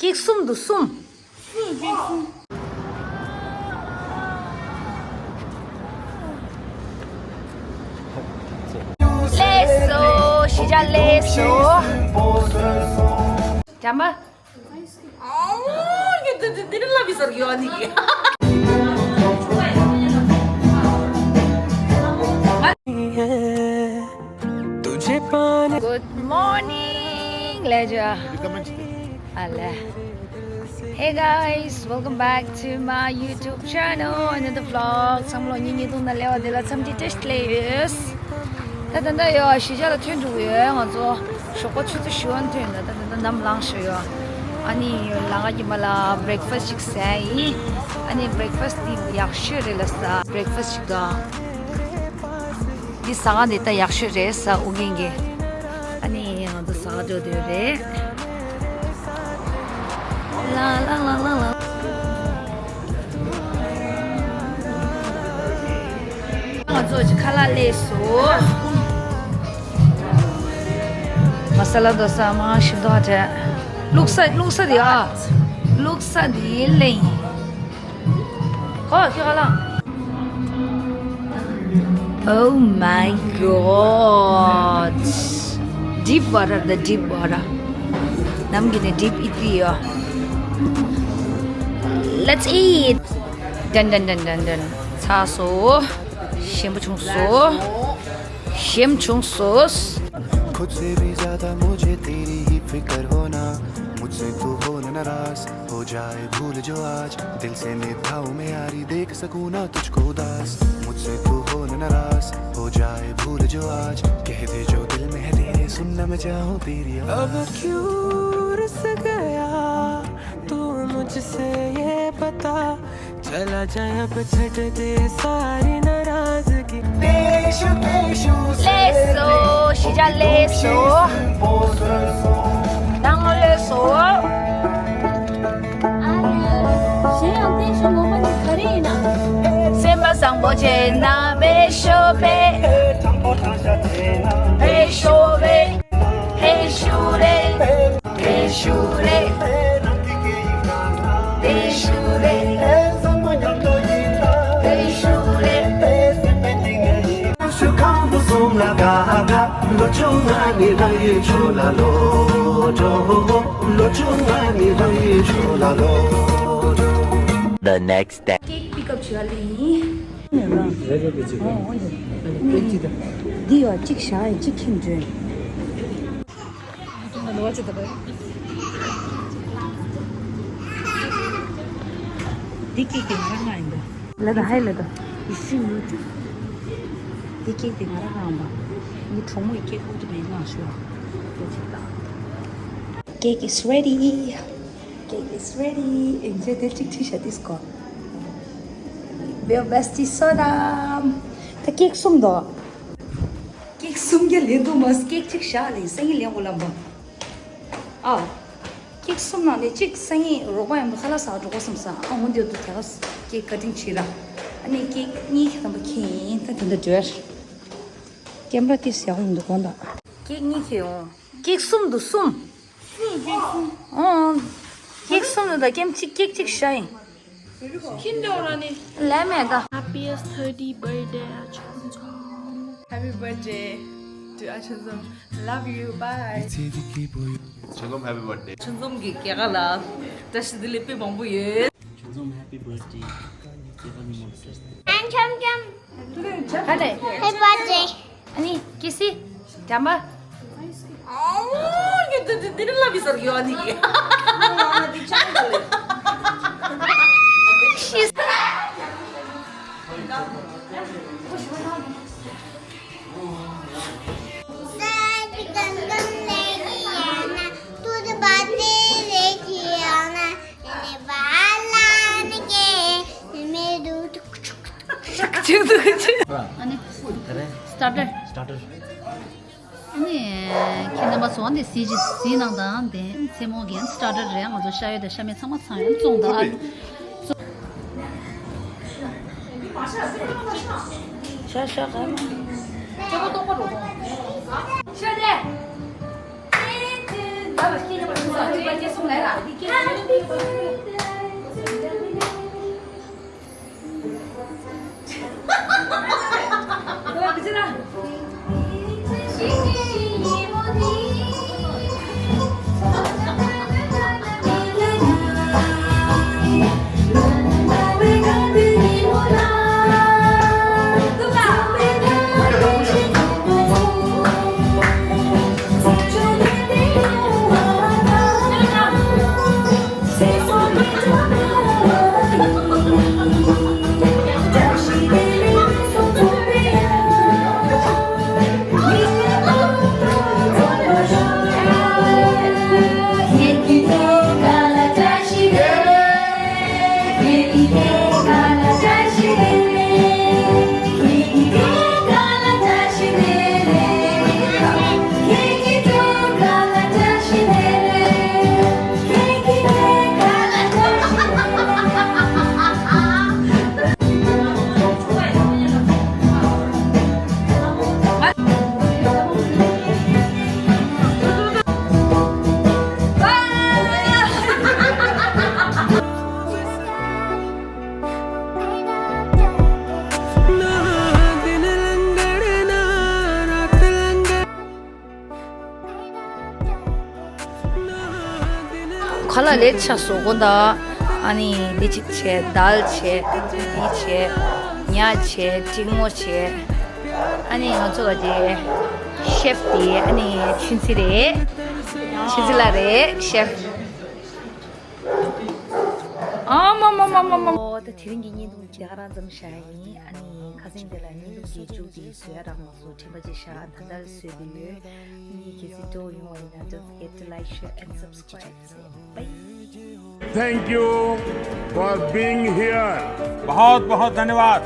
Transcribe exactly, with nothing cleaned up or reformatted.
ཀེག་གསུམ་འདུག་གསུམ། ལེགས་སོ། གཞིས་ཆགས་ལེགས་སོ། འཇམ་པ། ཨོ། འདི་འདི་འདི་ལ་བི་ཟེར་གི་ཡོད་ནི། Good morning, ལེ་ཇ། ཨ་ལེ། Hey guys, welcome back to my YouTube channel, another vlog. བསམ་བློ་ཉིན་གཉིས་སྟོང་ནང་སླེབས་པ་དེ་ལ་འཚམས་འདྲི་བཀྲ་ཤིས་བདེ་ལེགས་ཡོད། ད་ད་ལྟ་ཡོད་གཞིས་ཆགས་ལ་ཐོན་འགྲོ་གི་ཡོད། ང་ཚོ་ཞོགས་པ་ཆུ་ཚོད་བཞི་པ་ཐོན་ཡོད། ད་ད་ད་ནམ་ལངས་ཤག་ཡོད། ཨ་ནི་ལམ་ཁ་གི་མ་ལ་breakfast ཅིག་ཟ་ཡིན། ཨ་ནི་breakfast དེ་ཡག་ཤོས་རེད་ལ་ཟ། breakfast ཅིག་དང་། འདི་ཟ་ཁང་འདི་ད་ཡག་ཤོས་རེད་ཟ། ཨུ་རྒྱན་གྱི། ཨ་ནི་ང་ཚོ་ཟ་འགྲོ་འདོད་རེད། ལ་ལ་ལ་ལ་ལ། ང་ཚོ་ཅིག་ཁ་ལག་སླེབས་སོང་། མ་ས་ལ་དོ་ས་མ་ཞིམ་དོ་ཧ་ཏེ། བླུགས་ས་བླུགས་ས་དེ་ཨ། བླུགས་ས་དེ་ལེན། ཁོ་ཁྱོད་ཁ་ལག Oh my god. Deep water, the deep water. ནམ་གྱི་ནི་deep ཨིཊ་ཡོད། Let's eat. ཏན་ཏན་ཏན་ཏན་ཏན། ཚར་སོང་། ཞིམ་པོ་བྱུང་སོང་། ཞིམ་བྱུང་སོང་། खुद से भी ज्यादा मुझे तेरी ही फिक्र हो ना, मुझसे तू हो ना नाराज, हो जाए भूल जो आज, दिल से निभाऊं मैं यारी, देख सकूं ना तुझको उदास, मुझसे तू हो ना नाराज, हो जाए भूल जो आज, कह दे जो दिल में है तेरे, सुनना मैं चाहूं तेरी आवाज। अब क्यों रुस गया तू मुझसे, ये बता, चला जाए अब छट दे सारी नाराजगी। ལེགས་སོ། གཞིས་ཆགས་ལེགས་སོ། ནང་ལོགས་ལེགས་སོ། གཞན་ཡང་ཏེ་ཤོ་ངོ་མ་ནི་ག་རེ་ཡིན་ན། སེམས་པ་བཟང་པོ་བྱས་ན་བེ་ཤོ་བེ། བེ་ཤོ་བེ། བེ་ཤོ་རེ། བེ་ཤོ་རེ། བེ་ཤོ་རེ། བེ་ཤོ་རེ། The next day. ཀེག་པིག་ཨབ་བྱེད་ཡ་ལེ་ཡིན། འདི་ཡོད་གཅིག་བཞག་ཡིན་གཅིག་ཁྱིམ་འདྲ། འདི་ཀེག་དེ་ང་རང་ང་ཡིན་པ། ལ་ད་ཧའི་ལ་ད། ཡི་ཤི་མུ་ཏི། འདི་ཀེག་དེ་ང་རང་ང་ཡིན་པ། ངའི་གྲོགས་མོ་ཡི་ཀེག་ཁུག་ཏུ་མེད་ང་ཞུ་བ། ཀེག་ཅིག་ད། Cake is ready. Cake is ready. ཨིན་ཇེ་དེ་གཅིག་ཁྲིད་ཤ་ཏིས་ཀོ། Bell bestie soda. ད་ཀེག་གསུམ་དོ། ཀེག་གསུམ་རྒྱ་ལེན་འདུག་མ། ཀེག་གཅིག་བཞག་ལེན་སེང་གེ་ལེན་འོ་ལམ་པ། ཨ། ཀེག་གསུམ་ནང་ནས་གཅིག་སང་ཉིན་རོགས་པ་ཡང་ཁ་ལག་ཟ་འགྲོ་གོ་བསམ་ས། ཨ་འོ་འདིར་དུ་དེ་ག་ཀེག་ཀ་ཊིང་བྱེད་ར། ཨ་ནི་ཀེག་གཉིས་ཁ་ཐམ་པ་ཁེན་ད་དེ་འདྲ་འདྲ། ཀེམ་ར་ཏི་སི་ཡག་ཡིན་འདུག་གོ་ད། ཀེག་གཉིས་ཁེ་འོང་། ཀེག་གསུམ་འདུག་གསུམ། གསུམ་ཀེག་གསུམ། ཨོ། ཀེག་གསུམ་ནི་ད་ཀེམ་གཅིག་ཀེག་གཅིག་བཞག་ཡིན། ཁྱིན་ཏོ་ར་ནི། ལས་མེད་ད། Happiest thirty birthday, Achunzom. Happy birthday to Achunzom. Love you. Bye. Achunzom, happy birthday. Achunzom གི་སྐྱེས་སྐར་ལ་བཀྲ་ཤིས་བདེ་ལེགས་དཔེ་མང་པོ་ཡོད། Achunzom, happy birthday. Happy birthday. ཨ་ནི་ཀི་སི། འཇམ་པ། ཨོ། ཡ་དེ་དེ་དེ་ལ་བི་ཟེར་ཡོད་ནི། ཤིས། ཨ་ནི། སི་ཊར་ཊར། སི་ཊར་ཊར། ཨ་ནི། ཁྱེད་རྣམ་པ་ཚོ་འདི་གཟིགས་ཀྱི་གཟིགས་གནང་དང་། འདི་མཚན་མོ་གི་སི་ཊར་ཊར་རེད། ང་ཚོ་ཤ་ཡོད་དང་ཤ་མེད་ཚང་མ་ཚང་ཡོད། བཙོང་དང་། ཤ་ཤ་ག་ལ། ཤ་ལས། ད་ལ་སྐྱེས་ཉམས་པ་ཆུང་ས་གཅིག་པ་སྐྱེས་སོང་ལས་ལ། ཁ་ལག་ལས་ཆགས་སོ་གོ་ད། ཨ་ནི་འདི་གཅིག་བྱས། དཱལ་བྱས། འདི་བྱས། ཉ་བྱས། ཀྲིག་མོ་བྱས། ཨ་ནི་ང་ཚོ་ག་ཅེ་ཤེཕ་དེ་ཨ་ནི་ཆུན་ཚི་རེད། ཆུན་ཚི་ལགས་རེད་ཤེཕ། ཨ་མ་མ་མ་མ་མ། ཨོ་ད་དེ་རིང་གི་བརྙན་ཐུང་འདི་ག་རང་ཙམ་བཞག་ཡིན། ཨ་ནི་ཁ་སང་དེ་ལ་བརྙན་ཐུང་རྒྱས་བཅུག་དེ་བཟོ་ཡ་རག་མ་སོང་། དྲན་པ་བརྗེད་ཤག་ད་ལྟ་བཟོས་པ་ཡོད། ཨ་ནི་གལ་སྲིད་སྤྲོ་པོ་ཡོང་བ་ཡིན་ན། Don't forget to like, share and subscribe. Bye. Thank you for being here. बहुत बहुत धन्यवाद।